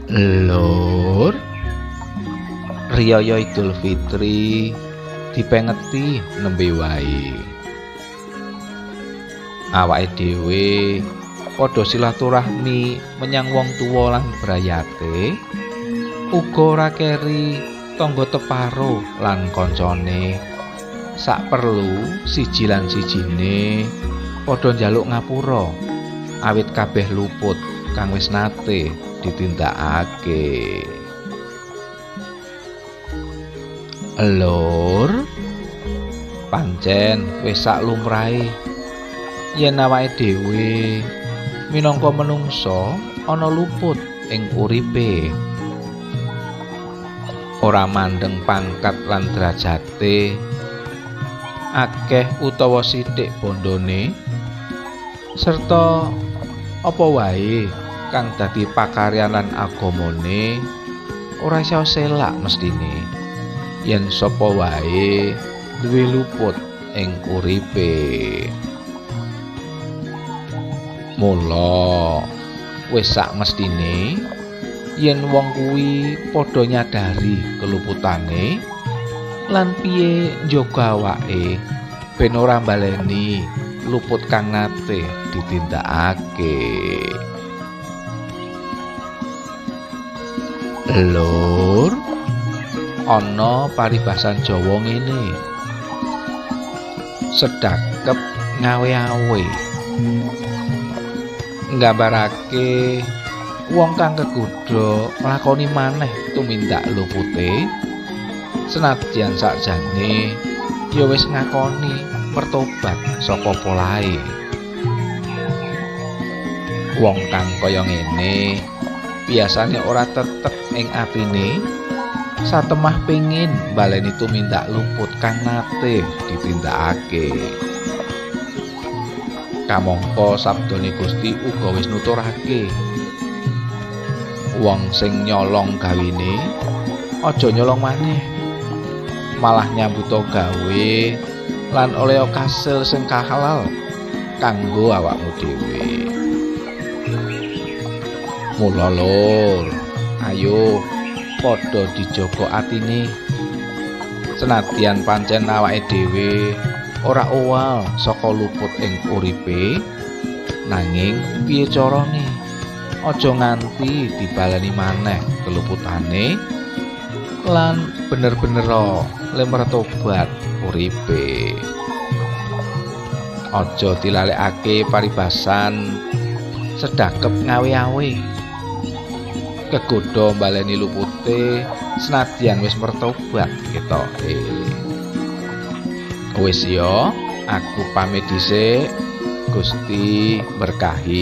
Lur, riyaya Idul Fitri dipengeti nembe wae. Awake dhewe padha silaturahmi menyang wong tuwa lan brayate, uga ora keri tangga teparo lan kancane. Sak perlu siji lan sijine padha njaluk ngapura awit kabeh luput kang wis nate ditindakake. Lur, pancen wis sak lumrahe yen awake dhewe minangka menungsa ana luput ing uripe. Ora mandeng pangkat lan derajate, akeh utawa sithik bondone, serta apa wae kang dadi pakaryan lan agamane ora iso selak mestine yen sapa wae duwe luput ing uripe. Mula wis sak mestine yen wong kuwi padha nyadari keluputane lan piye njaga awake ben ora mbaleni luput kang nate ditindakake. Lur, ana paribasan Jawa ngene: sedakep ngawe-awe. Nggambarake wong kang kegodha nglakoni maneh tumindak lupute, senadyan sakjane ya wis ngakoni mertobat saka polahe. Wong kang kaya ngene biasane ora tetep ing atine, satemah pengin baleni tumindak luput kang nate ditindakake. Kamangka sabdane Gusti uga wis nuturake, wong sing nyolong gawene aja nyolong maneh, malah nyambuta gawe lan oleh kasil sing kahalal kanggo awakmu dhewe. Mula lur, ayo padha dijaga atine. Senadyan pancen awake dhewe ora owal saka luput ing uripe, nanging piye carane aja nganti dibaleni maneh keluputane lan bener-bener le mertobat uripe. Aja dilalekake paribasan sedakep ngawe-awe. Kegodha mbaleni lupute senadyan wis mertobat ketoke. Wis ya, aku pamit dhisik. Gusti berkahi.